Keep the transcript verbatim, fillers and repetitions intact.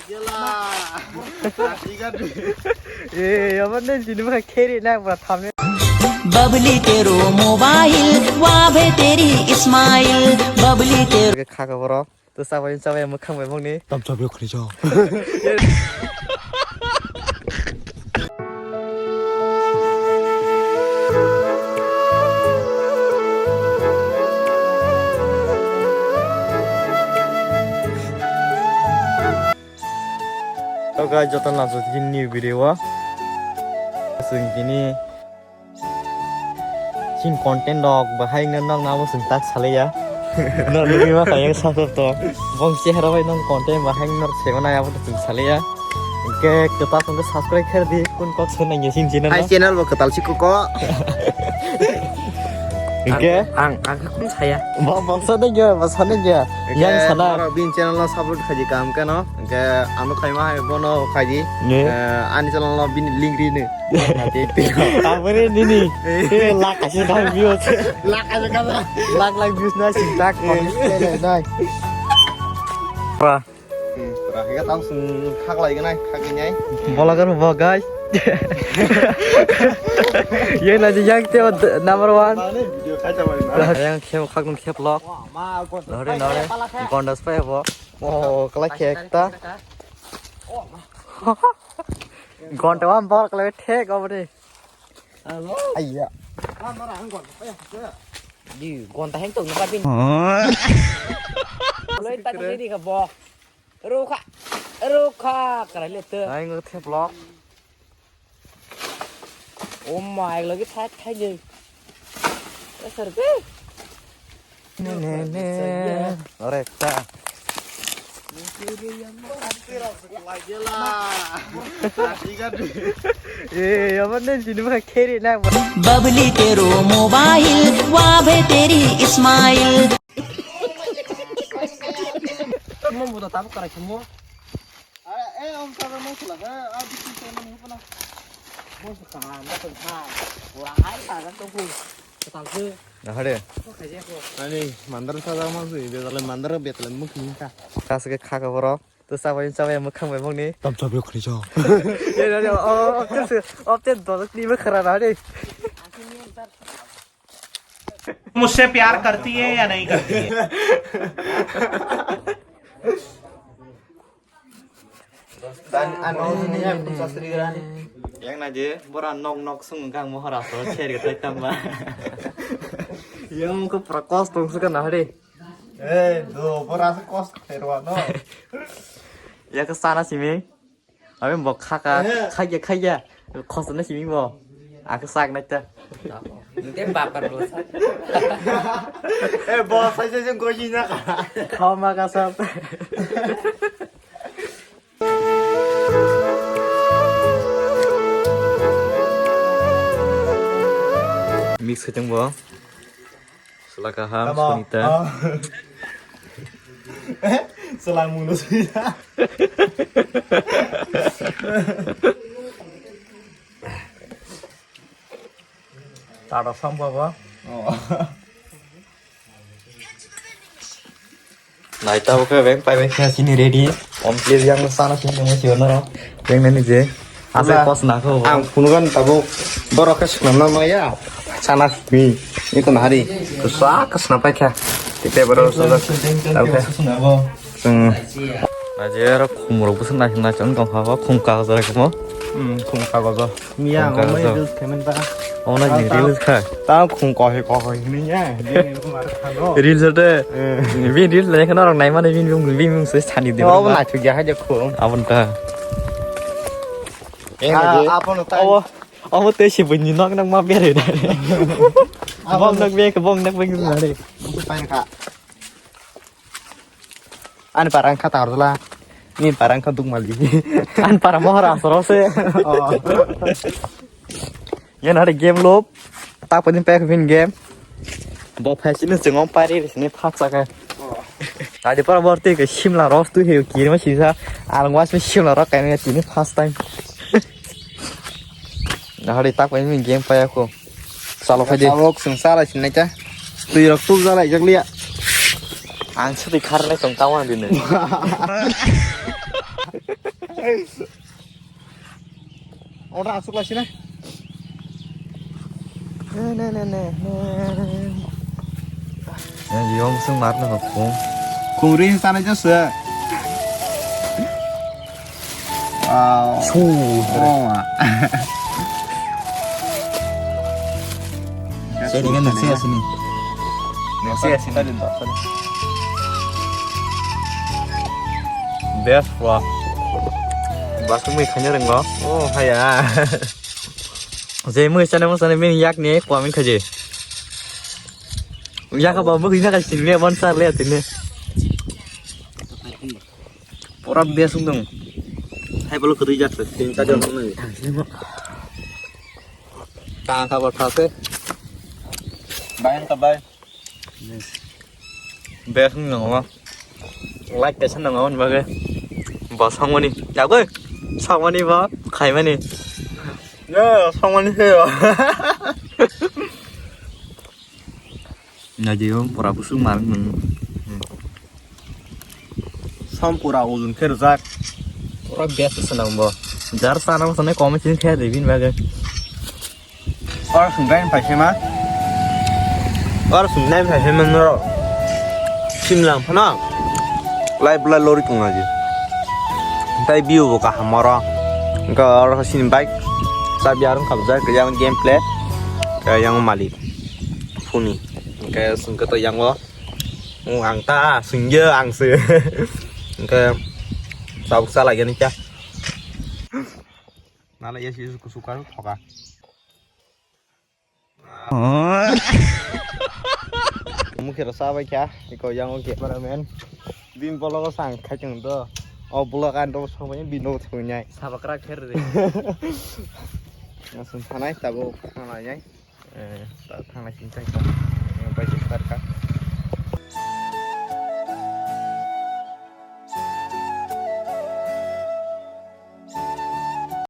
Eh, obo nini tini bwkha kheri na bwkha thamni. Babli tero mobile, wa bhe teri smile, babli tero. Kha kha borok. To sabai sabai mwkhang bai bongni. Tam chabi khri jo. Hello guys, joto no asuk tini new video o. Asuk tini Chin content rok bahai wngna nokna abo chwng tak salaiya. Nok nugwi ma khaiyang subscribe to. Bong chehara bai nong content bahai wngna se mwnai abo chwng salaiya. Hwnkhe kwtal wngkhe subscribe khe di kun kok se nangya chin channel. Hai channel bo kwtal si koko. Hwnkhe ang ang kun saya. Bo boksa de gya, boksa de gya. Yang sana. Bin channel no support khaji kam kano. Hwnkhe ano khaima hai bono khaji. Ani channel no bini link ri ni. Tabore nini. Eh, lakh kaisa kang views. Lakh kaisa kang. Lakh lakh views na sing tak. Nai. Pra. Pra higa tam sung khak lai ganai, khak ganai. Bola gar bo guys. Yang na yang te number one. Yang khep khak nung khep lok. Nore nore. Gondas pa bo. Oh, kala khek ta. Gonta wan bor kala thek oboni. Hello. Ayya. Di gonta heng tok nang bin. Loi tak di ka bo. Rukha. Rukha kara le te. Ai ngo the vlog. Oh my, lagi thai thai je. Sir ke. Ne ne ne. Ore ta. Eh, obo nini tini bwkha kheri na. Babli tero mobile, wa bhe teri smile. Mo mo ta tabuk karai mo. Eh, om ta mo sula ha, a di ti mo mo pala. Mo sa ka, mo sa ka. Ora hai ta ga to ku. Ka ta ku. Nahare. Ko khaje ko. Ani mandar sa da ma su, be dale mandar be dale mukhi ka. Kas ke kha ka borok. To sabai sabai mwkhang bai bongni. Tam chabi khri jo. Ye, ye, ye, oh, oh, oh, te dolok ni mwkhara na de. मुझसे प्यार करती है या नहीं करती है? Yang na je bora nok nok sung gang mohora so cher ga tai tamba. Yang ko prakos tong suka na hare. Eh, do bora se kos khairwa no. Ya ke sana simi. Abi bo khaka, khaya, khaya. Khosna simi bo. Aku sak na ta. Nte bakar lo sa. Eh, bo sai sai jeng goji na ka. Khama ka sa. Mix khe tong bo. Sela kaham, Sonita. Sela mungno Sonita. Tata sam baba. Nai tabuk khe beng pai beng khe sini ready. Complete yang sana sini mo sio noro. Beng nani je. Asa kos na kho. Ang phunugan tabuk borok khe swnamna maya. Sana sini. Iko nahari. Sa khe swnam pai kha. Tite borok sa. Tabuk khe. Chwng. Aje aro khumrok bwswk naising naising wng tongkha o khum kagoj rai khmo. Hmm, khum kagoj o. Miya ang mai reels khemen ta. Ono jing reels kha. Ta khum kohoi kohoi hini ya. Reels ate. Bin reels lai khana rok naimani bin bin bin se sani de. Obo naithok ya haja khum. Abon ta. Abono ta. Obo te si bunyi nok nok ma bere da. Bong nok be bong nok beng na re. Pai kha. Ani parang kha tarjula. Ni parang kha dukmali. Ani para mohor asoro se. Oh. Yan hari game lob. Tak pajin pack win game. Bo phai sini jengom pari sini phat saka. Tadi para borte ke simla ros tu he kiri ma sisa. Alang was mi simla ros kaini tini first time. Nahari tak pai mi game paya ko. Salo khai de. Tabuk sung sala sinai ta. Tui rok tuk jala jak liya. Ang sutui khar nai tong tawang dine. Ora asuk lasi na. Ne, ne, ne, ne, ne. Ne, yong sung mar na kong. Kuri sana jasa. Wow. Su. Oh. Saya dengan nasi asini. Nasi asini. Best, wah. Basuk mui khanya renggo. Oh, haya. Je mui sana mo sana bini yak ni kwamin khaje. Yak ba mui khanya khaje ni bon sar le atine. Pura best wngtong. Hai bolo kwrwi jak se, tin ta jon wngna. Tang kha bwtha se. Bai wngkha bai. Best wngtong. Like kaisa nango ni bagwi. Bo songmani. Jagwi. Songmani bo khaimani. Ya, songmani se bo. Naidi o pura busuk mar nung. Som pura ujun khe rwjak. Pura best se nang bo. Jar sana mo sana comment khe de bin bagwi. Or sungdai phai se ma. Or sungdai phai se ma noro. Simlang phano. Lai bwlai lori tong laji. Tai view bo kaham oro. Hwnkhe oro sini bike. Chabi arung kabjak yang gameplay. Khe yang malik. Phuni. Hwnkhe sungkhe to yango. Ang ta sungya ang se. Hwnkhe tabuk chalai gani kya. Nala yasi yasi kusuk karu thoka. Mukhe rw chabai kha, eko yang o cameraman. Bini vlog o sang khai tong do. O vlog ang do song bai bini no thung nai. Sabakra kher de. Asung thanai tabo thanglai nai. Eh, ta thanglai sin chai ta. Yang bai sin kar ka.